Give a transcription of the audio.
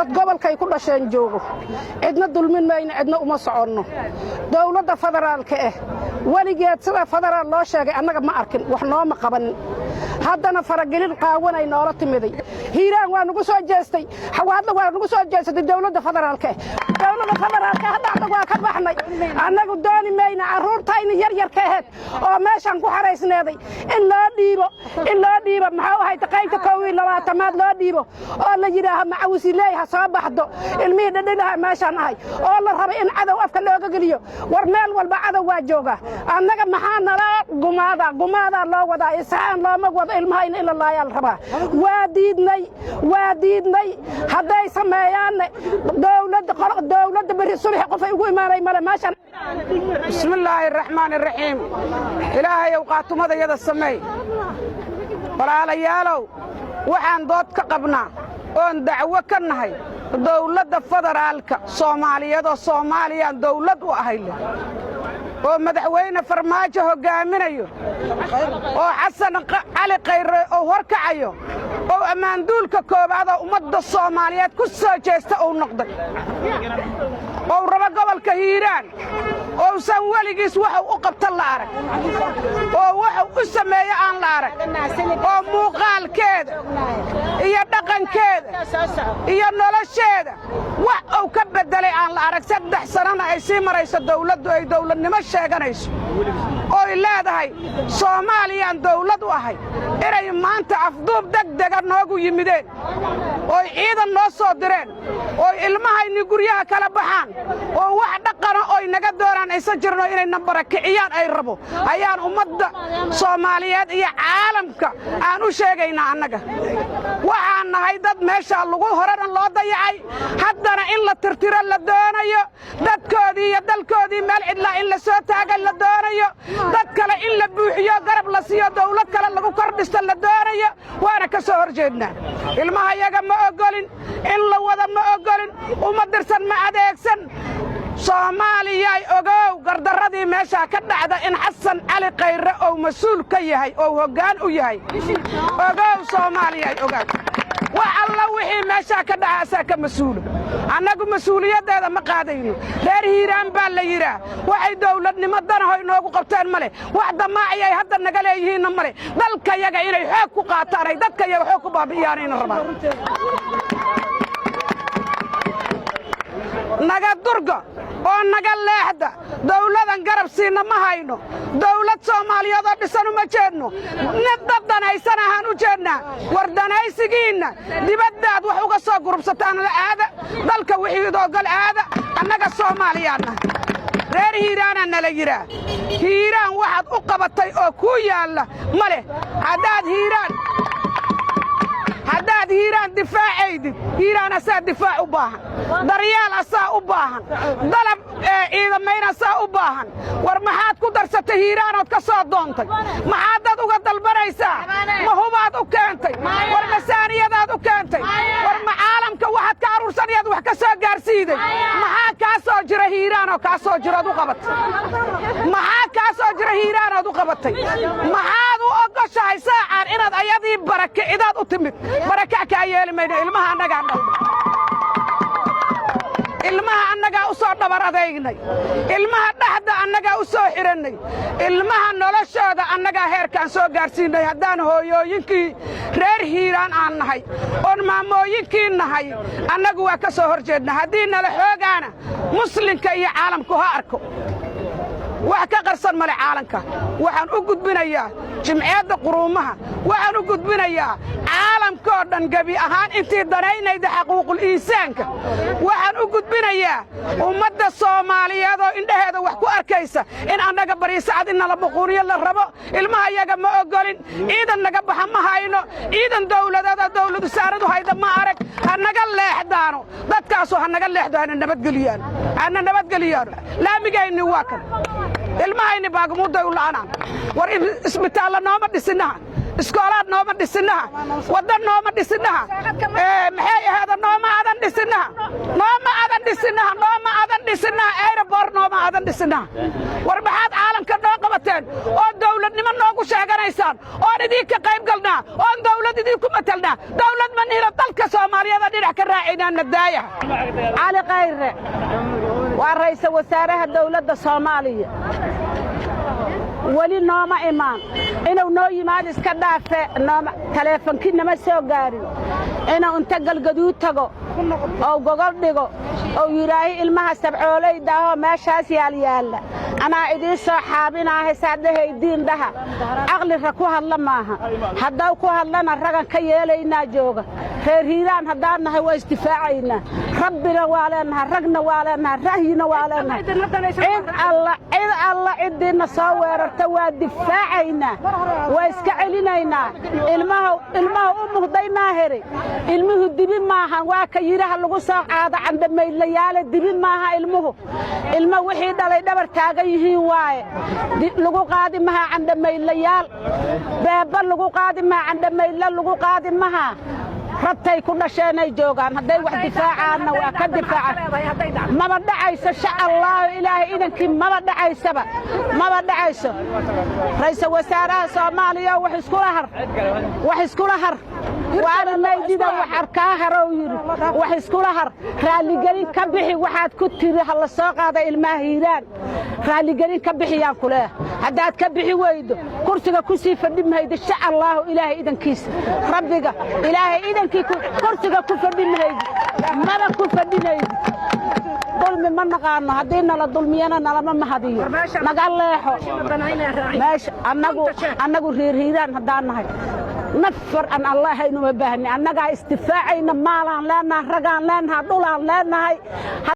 Dad gobolkay ku dhasheen joogo, cidna dulmin mayno, cidna uma soconno. Dowladda federaalka ah weligeed sida federaal loo sheegay annaga ma arkin, wax nooma qabanin. Haddana faragelin qaawanay noola timiday. Hiiraan waa nagu soo jeestay, Xawaadla waa nagu soo jeesatay dowladda federaalka ah. Dowladda federaalka hadda annagu waa ka baxnay. Annagu dooni mayna carruurtayna yar yarka aheed oo meeshaan ku xaraysneeday in loo dhiibo, in loo dhiibo, maxuu ahayd, qaybta 21aad loo dhiibo oo la yidhaaho macawisiley ha soo baxdo. Ilmihii dhidhilaha meeshaan ahay oo la raba in cadow afka looga geliyo. War meel walba cadow waa joogaa. Annaga maxaa nala gumaada? Gumaadaa loo wadaa, isxaan looma wado. Ilmahayna in la laayaa la rabaa. Waa diidnay, waa diidnay. Hadday sameeyaanne, dowladda, dowladda berri subaxi qofay ugu imaanay male meeshaan. Bismillaahi araxmaani araxiim. Ilaahayow, qaatumadayada sameey. Walaalayaalow, waxaan dood ka qabnaa oon dacwo ka nahay dawladda federaalka Soomaaliyeed oo Soomaaliyaan dawlad u ahayle oo Madaxweyne Farmaajo hoggaaminayo oo Xasan Cali Khayre oo horkacayo oo ammaanduulka koowaadoo ummadda Soomaaliyeed ku soo jeesta uu noqday ou rabo gobolka Hiiraan ousan weligiis waxuu u qabta la arag oo waxuu u sameeyo aan la arag oo muuqaalkeeda iyo dhaqankeeda iyo nolosheeda wax uu ka beddelay aan la arag, 3 sanana ay sii marayso dawladdu ay dawladnimo sheeganayso oy leedahay Soomaaliyaan dawlad u ahay, inay maanta afduub degdega noogu yimideen oy ciidan noo soo direen oy ilmahayni guryaha kala baxaan oo wax dhaqana oy naga doonaan aysan jirno, inayna barakiciyaan ay rabo, ayaan ummadda Soomaaliyeed iyo caalamka aan u sheegaynaa. Annaga waxaan nahay dad meeshaa lagu horena loo dayacay, haddana in la tirtiro la doonayo, dadkoodii iyo dalkoodii meel cidlaa in la soo taaga la doonayo, dad kale in la buuxiyo, garab la siiyo, dawlad kale lagu kor dhisto la doonayo. Waana ka soo hor jeednaa. Ilmaha yaga ma ogolin in la wada, ma ogolin, uma dirsan, ma adeegsan. Soomaaliyay, ogow gardarradii meeshaa ka dhacda in Xasan Cali Khayre ou mas-uul ka yahay oo hoggaan u yahay. Ogow Soomaaliyay, ogow, wax alla wixii meeshaa ka dhaca asaa ka mas-uulo. Annagu mas-uuliyaddeeda ma qaadayno. Reer Hiiraan baa la yidhaah. Waxay dawladnimo danaho inoogu qabteen ma leh, wax damaaciyay hadda naga leeyihiinna ma leh. Dalkayaga inay xoog ku qaataan ay dadkayaga xoog ku baabi'iyaanayna rabaan. Naga durga oo naga leexda. Dawladan garab siinna ma hayno. Dawlad Soomaaliyeed oo dhisan uma jeedno. Nin dad danaysan ahaan u jeednaa. War danaysigiinna dibaddaad wax uga soo gurubsataan la aada. Dalka wixii oggol aada. Annaga Soomaaliyaanna reer Hiiraanaa nala yidhaah. Hiiraan waxaad u qabatay oo kuu yaalla ma leh. Haddaad Hiiraan difaacaydid, Hiiraan asaa difaac u baahan, daryeel asaa u baahan, dalab ciidamayn asaa u baahan. War maxaad ku darsatay Hiiraanood ka soo doontay? Maxaad dad uga dalbanaysaa? Ma hubaad u keentay? War masaaniyadaad u keentay? War ma caalamka waxaad ka aruursanayaad wax ka soo gaarsiiday? Maxaa kaa soo jira Hiiraanoo kaa soo jirood u qabatay? Maxaa kaa soo jira Hiiraanood u qabatay? Maxaad u ogoshahay saacaan inaad ayadii barakicidaad u timid? Barakac kaa yeeli mayno. Ilmaha annagaa dhalna, ilmaha annagaa u soo dhabar adaygnay, ilmaha dhaxda annagaa u soo xidhannay, ilmaha noloshooda annagaa heerkaan soo gaarsiinnay. Haddaan hooyooyinkii reer Hiiraan aan nahay oon maamooyinkii nahay, annagu waa ka soo hor jeedna. Haddii nala xoogaana, muslimka iyo caalamku ha arko, wax ka qarsan male caalamka. Waxaan u gudbinayaa Jimciyadda Quruumaha, waxaan u gudbinayaa caalamkoo dhan gebi ahaan intii danaynayda xaquuqul iisaanka, waxaan u gudbinayaa ummadda Soomaaliyeed oo indhaheeda wax ku arkaysa in annaga bariisacad in nala buquuniyo la rabo. Ilmaha yaga ma ogolin. Ciidan naga baxa ma hayno. Ciidan dawladeed oo dawladu saaradu hayda ma arag. Ha naga leexdaano dadkaasu, ha naga leexdo, hana nabadgeliyaan, hana nabadgeliyaano. Laamigayni waa kan, ilmahayni baagamuudday u la'anaan. War isbitaalla nooma dhisinaha, iskoolaad nooma dhisinaha, wadda nooma dhisinaha, maxay ahaada, nooma adan dhisinaha, nooma adan dhisinaha, nooma adan dhisinaha, airport nooma adan dhisinaha. War maxaad caalamka noo qabateen oo dawladnimo noogu sheeganaysaan? Oon idinka qayb galnaa, oon dawlad idinku matelnaa. Dawlad ma nihina, dalka Soomaaliyeed dhinac ka raacaynaa. Nadaaya. Cali Khayre waa ra'iisul wasaaraha dowladda Soomaaliya. Weli nooma imaan. Inuu noo yimaado iska dhaafe, taleefonkii nama soo gaarin. Inuu inta Galgaduud tago oo gogol dhigo oo yidhaahi, "Ilmaha sabcooleyda ahoo meeshaas yaalyaalla anaa idiin soo xaabinaahay, saadhahaydiin dhaha." Caqlira ku hadla maaha. Haddau ku hadlana, ragan ka yeelaynaa jooga. Reer Hiiraan haddaan nahay, waa isdifaacaynaa. Rabbina waa leennahay, ragna waa leennahay, ra'yina waa leennahay. Cid alla, cid alla ciddiinna soo weerarta waa difaacaynaa, waa iska celinaynaa. Ilmaha u muhday maaheri, ilmuhu dibi maahan. Waa ka yidhaha lagu soo qaado candhamaydlayaale. Dibi maaha ilmuhu. Ilmo wixii dhalay dhabar taagan yihiin waaye. Lagu qaadi maha candhamaydlayaal, beeba lagu qaadi maha, candhamaydla lagu qaadi maha. Rabtay ku dhasheenay joogaan. Hadday wax difaacaanna, waa ka difaaca. Maba dhacayso, sha Allaahu, Ilaahay idankii, maba dhacaysaba, maba dhacayso. Ra'iisul wasaaraha Soomaaliya, wax iskula har, wax iskula har. Waana maydida wax arkaa harow yidhi. Wax iskula har, raalligelin ka bixi. Waxaad ku tiri ha la soo qaada ilmaha Hiiraan, raalligelin ka bixiyaan ku leeha. Haddaad ka bixi weydo, kursiga ku sii fadhi mahaydo, sha Allaahu, Ilaahay idankiisa. Rabbiga Ilaahay idankii, kursiga ku fadhi mahaydo, maba ku fadhinaydo. Dulmi ma naqaano. Haddii nala dulmiyana, nalama mahadiyo. Naga leexo meesha. Annagu reer Hiiraan haddaan nahay, nafar aan Allahaynuma baahni. Annagaa isdifaacayna. Maalaan leenahay, ragaan leenahay, dhulaan leenahay.